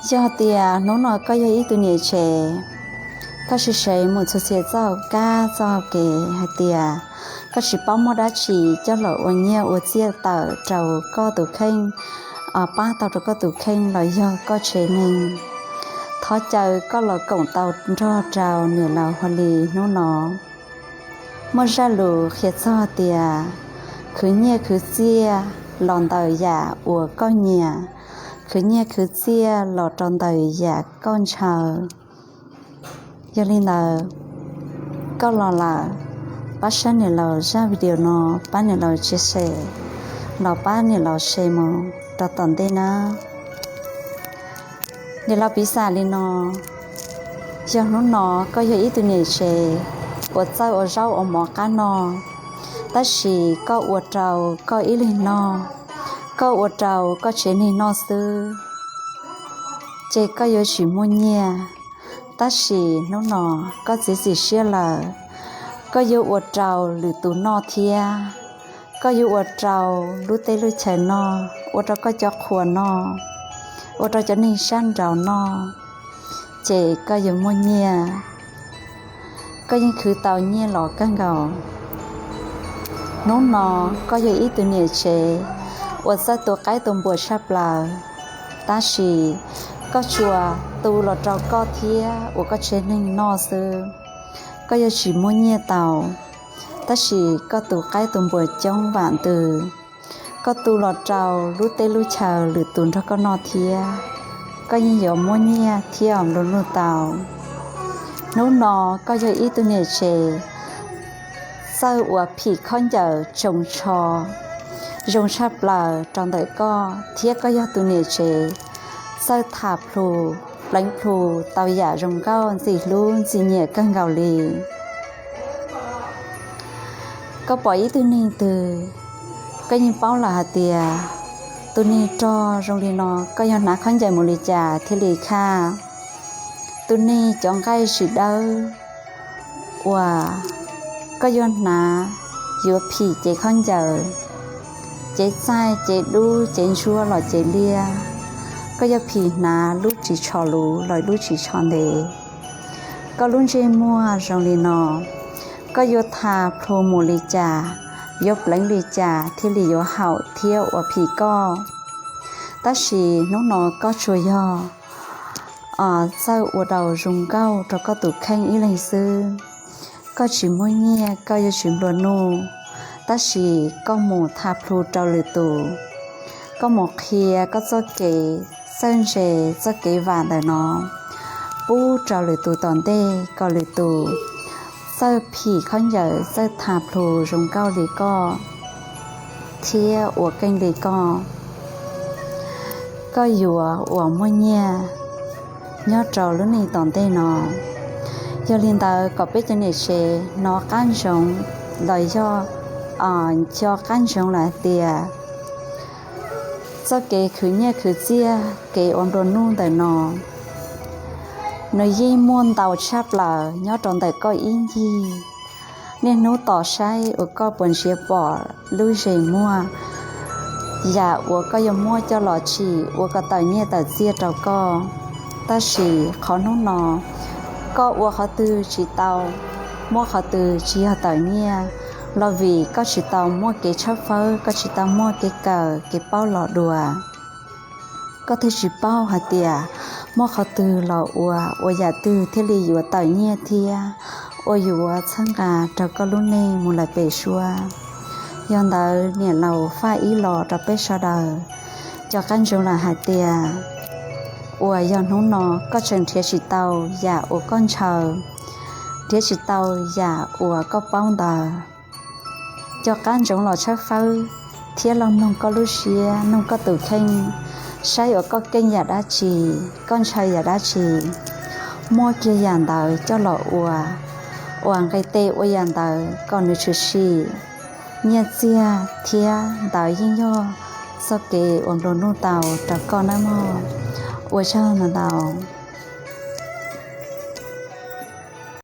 Yog tias hnub no koj yog ib tug niam tsev, koj sim sev mus txhua txhia txoj hauv kab txoj hauv kev hais tias koj tsis paub muaj dab tsi coj los ua nyiaj ua txiaj tawm rau koj tus kheej, pab tau rau koj tus kheej los yog koj tsev neeg, thov caw koj los koom tau nrog rau niam laus Hua Lis hnub no. Muaj zaj lus qhia txog tias khwv nyiaj khwv txiaj los ntawm yam uas koj nyiam, khwv nyiaj khwv txiaj los rau ntawm yam koj ntshaw. Yog li ntawd, koj los lawm, pab saib niam laus zaj video no, pab niam laus share, los pab niam laus share mus rau tom ntej na. Niam laus piv xam li no, yog hnub no koj yog ib tug niam tsev uas txawj ua zaub ua mov qab noj, tab sis koj ua rau koj ib leeg noj, koj ua rau koj tsev neeg noj xwb, ces koj yuav tsis muaj nyiaj. Tab sis hnub no koj txiav txim siab lawm, koj yuav ua rau lwm tus noj thiab, koj yuav ua rau lub teb lub chaw noj, ua rau koj cov qhua noj, ua rau cov neeg sab nraud noj, ces koj yuav muaj nyiaj. Koj yeej khwv tau nyiaj los kawg nkaus. Hnub no koj yog ib tug niam tsev uas txawj tu qaib tu npua tshaj plaws, tab sis koj tsuas tu los rau koj thiab uas koj tsev neeg noj xwb. Koj yuav tsis muaj nyiaj tau, tab sis koj tu qaib tu npua coob vam ntws, koj tu los rau lub teb lub chaw lwm tus nrog koj noj thiab, koj yeej yuav muaj nyiaj thiab nplua nuj tau. Hnub no koj yog ib tug niam tsev txawj ua phim khaub ncaws tsoo tsho zoo tshaj plaws rau ntawm koj, thiab koj yog tus niam tsev txawj tham plhu, pleev plhu tau yam zoo nkauj ntxim hlub ntxim nyiam kawg nkaus li. Koj pom ib tug neeg twg, koj yeej paub lawm hais tias tus neeg rog zoo li no, koj yuav hnav khaub ncaws mus li cas thiaj li khaj. Tus neeg cov nqaij tsis dawb uas koj yuav hnav yuav phim cev khaub ncaws, cev txaij cev dub cev ntsuab los cev liab, koj yuav phim hnav lub ris tsho luv los lub ris tsho ntev. Koj lub ntsej muag zoo li no, koj yuav tha plhu mus li cas, yuav pleev li cas thiaj li yuav haum thiab ua phim koj. Tab sis hnub no koj tsuas yog txawj ua rau zoo nkauj rau koj tus kheej ib leeg xwb. Koj tsis muaj nyiaj koj yuav tsis nplua nuj, tab sis koj mus tha plhu rau lwm tus, koj mus qhia koj txoj kev txawj ntse txoj kev vam ntawm no pub rau lwm tus tom ntej kom lwm tus txawj phim khaub ncaws txawj tha plhu zoo nkauj li koj thiab ua keej li koj, koj yuav uas muaj nyiaj nyob rau lub neej tom ntej no. Yog li ntawd kom peb cov niam tsev hnov qab ntsoov los yog nco qab ntsoov lawm hais tias txoj kev khwv nyiaj khwv txiaj kev ua nplua nuj ntawm no, nws yeej muaj ntau tshaj plaws nyob rau ntawm koj ib ncig. Niaj hnub tos saib uas koj puas ntsiav pom lub zes muag, yam uas koj yuav muab coj los tsim ua kom tawm nyiaj tawm txiaj rau koj. Tab sis qhov hnub no koj ua qhov twg tsis tau, muab qhov twg tsis yog tawm nyiaj, los vim koj tsis tau muaj kev tshawb fawb, koj tsis tau muaj kev kawm kev paub los dua. Koj thiaj tsis paub hais tias muab qhov twg los ua, ua yam twg thiaj li yuav tawm nyiaj thiab ua yuav txhawb nqa rau koj lub neej mus lawm pem suab. Yog ntawd niam laus faj ib los rau peb sawv daws nco qab ntsoov lawm hais tias uas yog hnub no koj tseem nrhiav tsis tau yam uas koj ntshaw, nrhiav tsis tau yam uas koj paub ntawd, nco qab ntsoov los tshawb fawb thiab los mloog koj lub siab, mloog koj tus kheej, saib uas koj keej yam dab tsi, koj ntshaw yam dab tsi, muab kiag yam ntawd coj los ua, uas nqis tes ua yam ntawd kom nws tshwm sim nyiaj txiag thiab ntawd yeej yog txoj kev uas nplua nuj tau rau koj nawb mog. Ua tsaug ntau ntau.